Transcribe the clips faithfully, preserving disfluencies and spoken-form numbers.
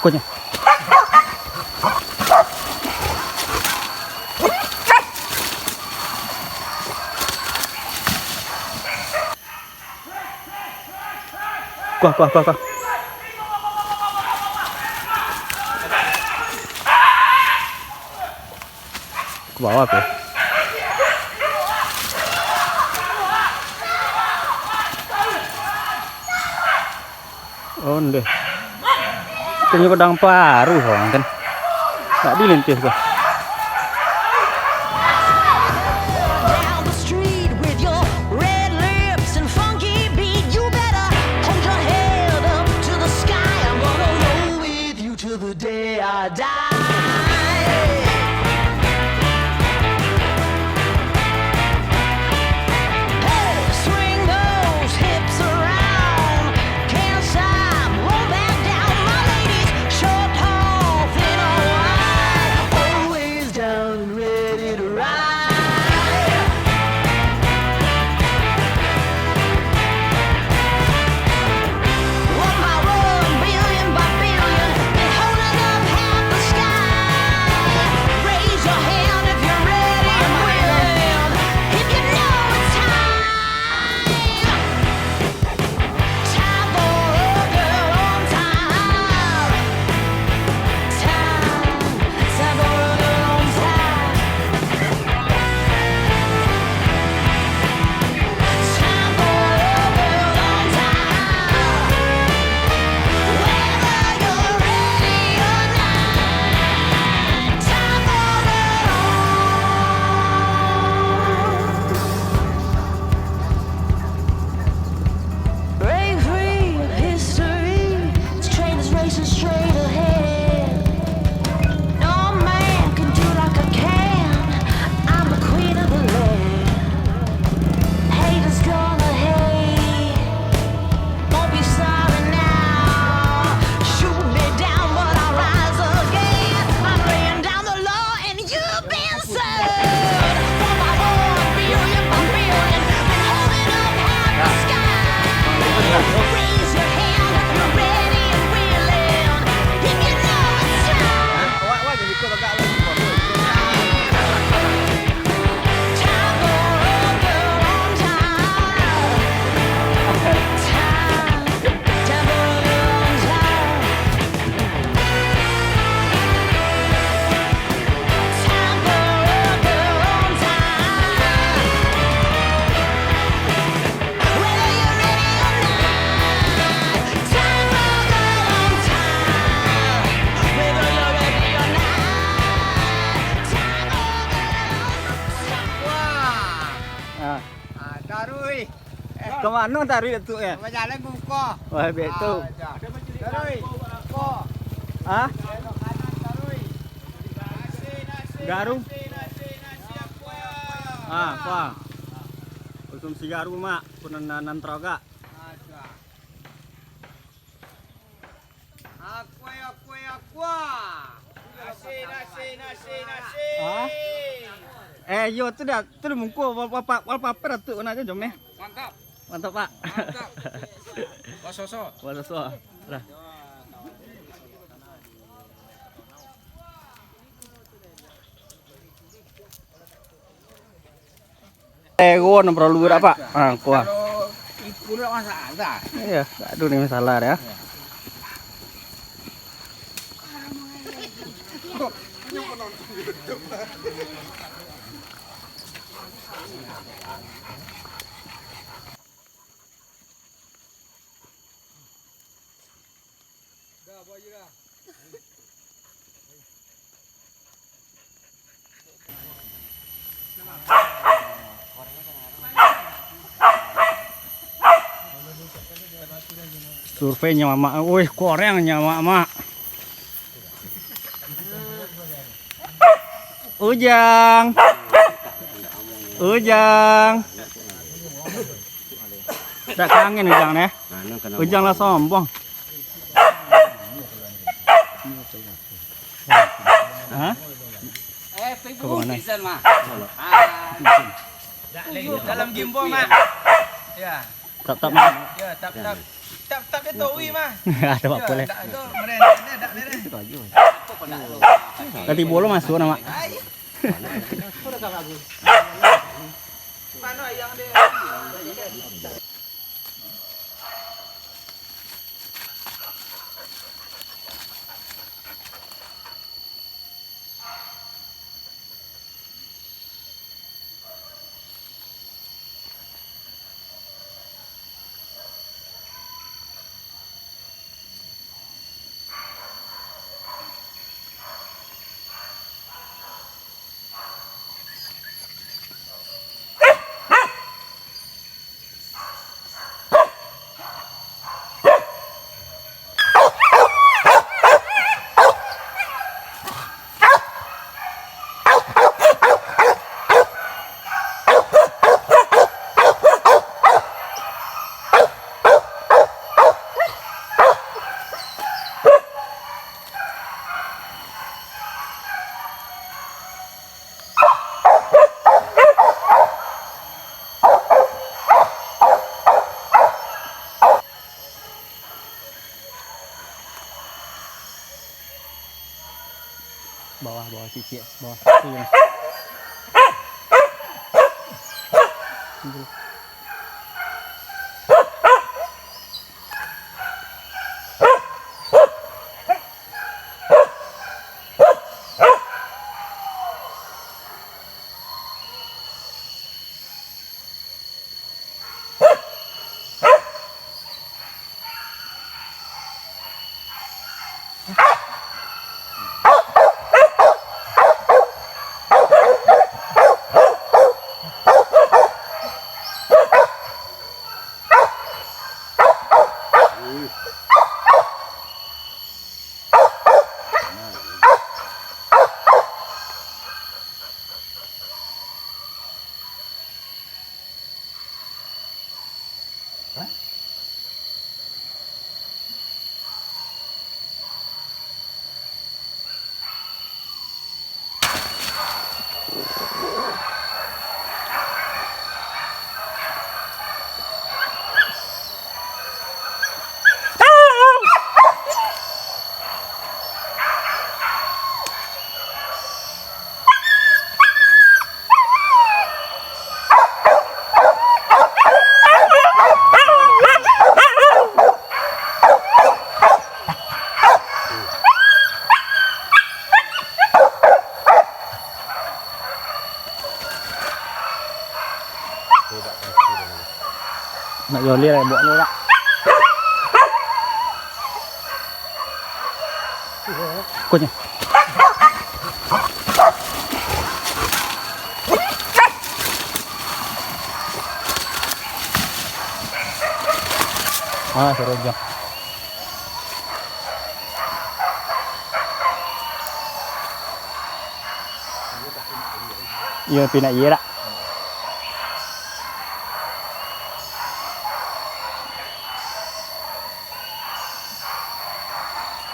Kunyah. Kuah, kuah, kuah, kuah. Ke bawah tu. Ondeh. Kayaknya pedang paruh orang kan. Tak dilintih tu. Down the street with your red lips and funky beat. You better hold your head up to the sky. I'm gonna roll with you till the day I die. Hey, swing those hips around. Can't stop, roll back down. My ladies, short, tall, thin or wide, always down and ready to ride. One by one, billion by billion, been holding up half the sky. Raise your hand if you're ready and willing, if you know it's time. Time for a girl on time. Time, time for a girl on time. Time for a girl on time. Whether you're ready or not, time for a girl on Break free of history. This train is racing straight ahead. No man can do like I can. I'm the queen of the land. Haters gonna hate. Won't be sorry now. Shoot me down, but I'll rise again. I'm laying down the law and you've been served. One by one, billion by billion, been holding up half the sky. Raise your hand if you're ready and willing. If you know it's time. Time for a girl on time. Time, time for a girl on time. Time for a girl on time. Whether you're ready or not, time for a girl on time. Whether you're ready or not, time for a girl on time. Wah. Ah. Ah, taruih. Eh. Ka mano taruih, Datuk, eh? Bajalan buka. Wah, betul. Ah, dah. Taruih. Buka. Ah? Nasi, nasi, Garu? Nasi, nasi, nasi, apa? Ah, apa? Konsumsi garu, Mak. Pun nan, nan, nan terogak. Ah, dah. Akue, akue, akue. Nasi, nasi, nasi, nasi. Hah? Eh, iyo, tu dah, tu dah mungkuh. Wal, wal, wal paper tu, nak je, jom, eh. Mantap. Mantap, Pak. Mantap. Wasoso. Wasoso. Dah. Ego nan paralu dak, Pak? Ah, kuah. Kalau ikun dak masalah. Iya, dak ado ni masalah dah. Survei nyo mamak, wih, korang nyo mamak. Ujang. Ujang. Dak kangen Ujang neh. Ujang lah sombong. Hah? Eh, Facebook pisan, Mak. Ah. Dalam gimbal, Mak. Ya. Tap-tap. Ya, tap-tap. Tap-tap dia tahu, mah. Ada apa-apa lah. Tak, tu, meren, dak, dak, dak. Tadi bola masuk nama. Ai. Mana ayang dia? Bawah, bawah, cicik, bawah. Iya. Nak Yoli lah, buat lu lah. Kunyah. Ah, suruh jam. Iyo, pinak iyo dak?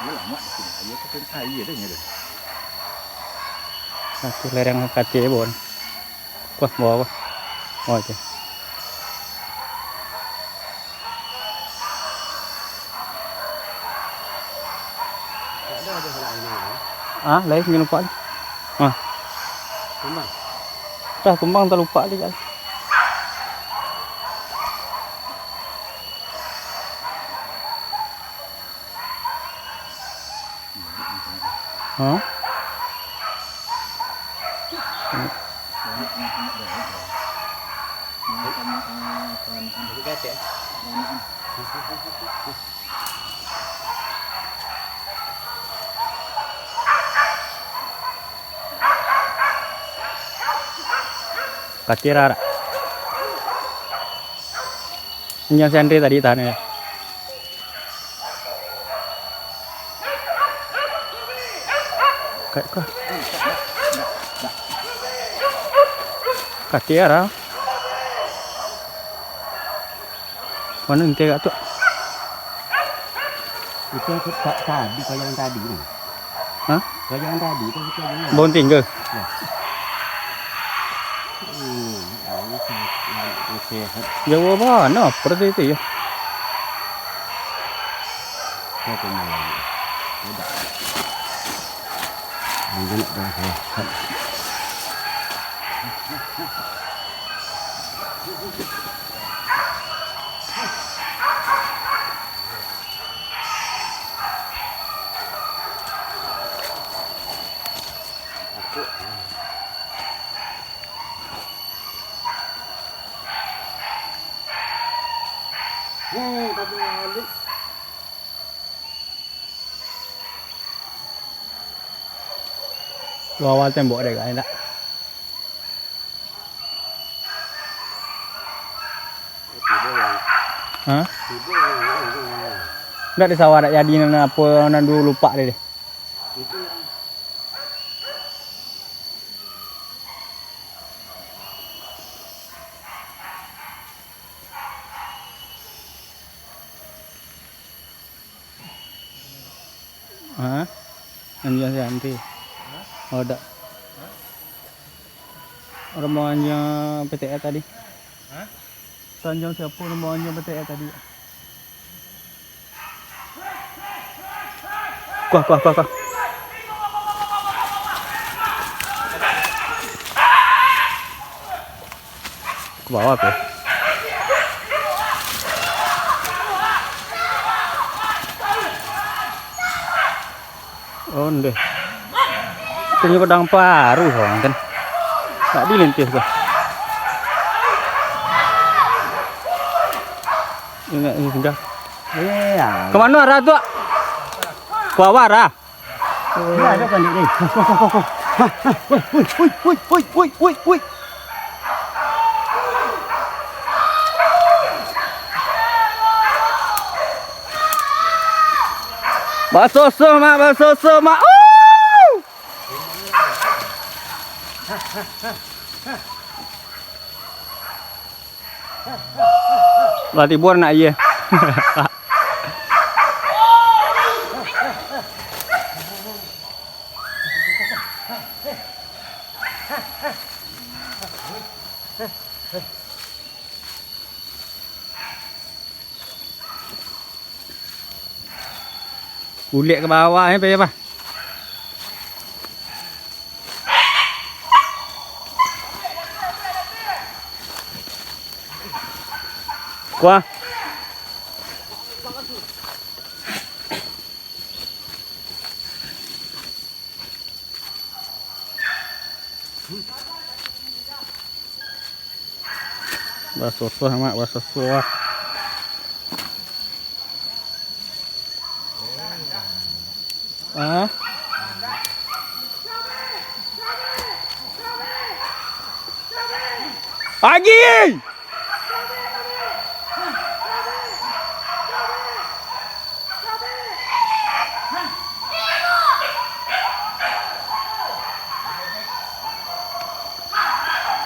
Iyo, lamak di sini. Iyo, tapi aia dah nyo dah. Satu lereng kacik pun. Kuah, bawa kuah. Oh, itu. Ah, lain, jangan lupa. Ah. Kumbang. Dah, kumbang tak lupa lagi. Hah? Katira. Inyo si Andre tadi tahan yo. Ka-, ka-, kati arah. Mano inti agak tu? Itu aku ta-, tadi, kayangan tadi tu. Hah? Kayangan tadi tu, kayangan. Bawang tinggal? Ya. Hmm, Sehat. Jawa bana, apo tadi tu yo? Kau kemana lagi? Udah. Mungkin nak dah sehat. Bawah tembok dek kau, indak? Ha? Indak di sawah, dak jadi nan apo nan dulu lupak deh. Ha? Anjing Santi. Oh, dak. Orang mau anjing P T R tadi. Hah? Tanjung siapo namo anjing P T R tadi? Kuah, kuah, kuah, kuah. Ke bawah tu. Oh, ndeh. Itu nyo pedang paruh orang kan. Tak dilintih tu. Ingat ini sudah. Iya. Ke mano arah tu? Ke bawah arah. Dia ada kan, Dik, ni? Ko, ko, ko, ko, ko. Ha, ha, woi, woi, woi. Basoso, Mak, basoso, Mak. Uh! Lah tibo anak iyo. Ulek ke bawah, eh, payah, bah. Kuah. Basoso, Mak, basoso. Ah. Agi!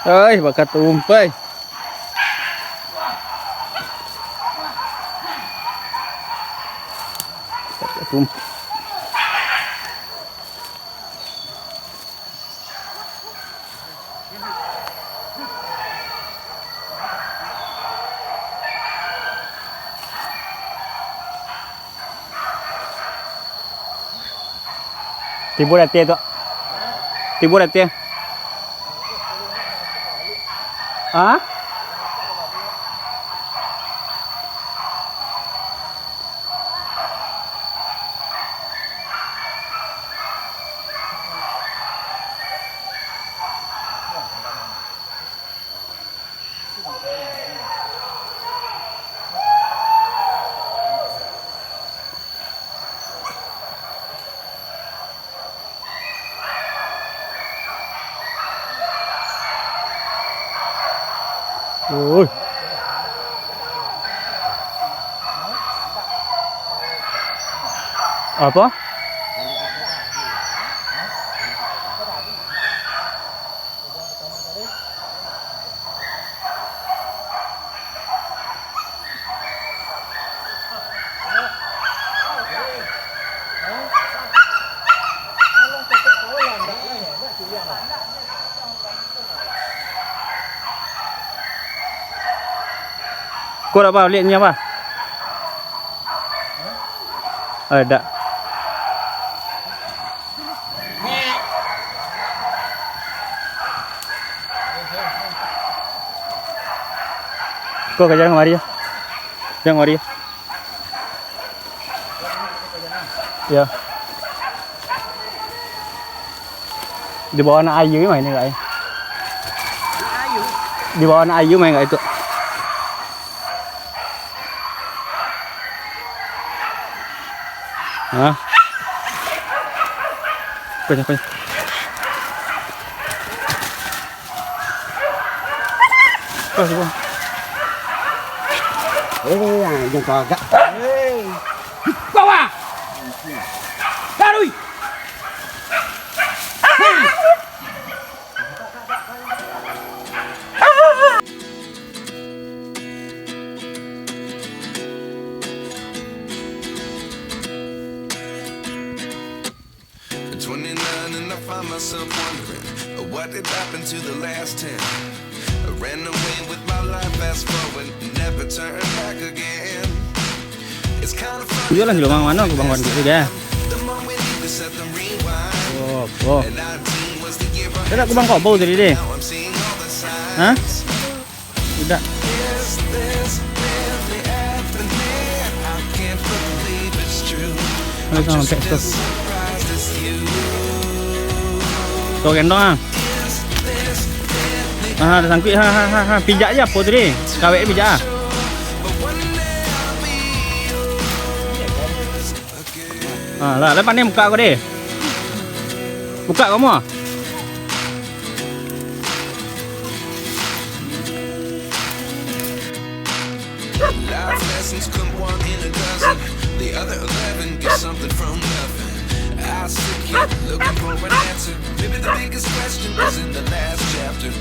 Oi, bakatumpai. Bakatumpai. Tibo di ateh tu. Tibo di ateh. Ha? Oi. Apa? Ko dak apa, liek ni apa? Ada. Ko ka jalan kamari yo. Jalan kamari yo. Yo. Di bawah anak ayu main ni, Kak, eh. Di bawah anak ayu main, Kak, itu. Hah? Kau, kau. Kau, kau. Eh, yang, yang kau agak. Hei. Bawa. Taruh. Twenty-nine and I find myself wondering what did happen to the last ten. I ran away with my life, fast forward, never turn back again. It's kinda funny. Iyo lah, di rumah mano, Bang Wan, gitu ya. The more we need to set the rewind. Oh, oh. And nineteen was the year I Kau dak ke Bang Kobau tadi, deh? Now I'm seeing all the signs. Hah? Tidak. Ayo, sampai tu. Tuh, gendong, ah. Ah, ada sangkuik, ha, ha, ha, ha. Pijak aja apa tadi? Kawek pijak, ah. Ah, lah, lah pandai buka ko deh. Buka kamu, ah. Life lessons come one in a dozen. The other eleven get something from nothing. I sit here looking for an answer. Maybe the biggest question is in the last chapter.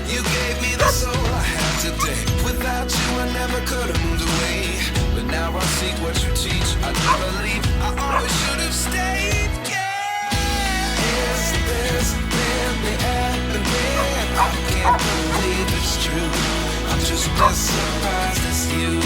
You gave me the soul I have today. Without you, I never could have moved away. But now I see what you teach. I never leave. I always should have stayed. Yeah. Is this really happening? I can't believe it's true. I'm just as surprised as you.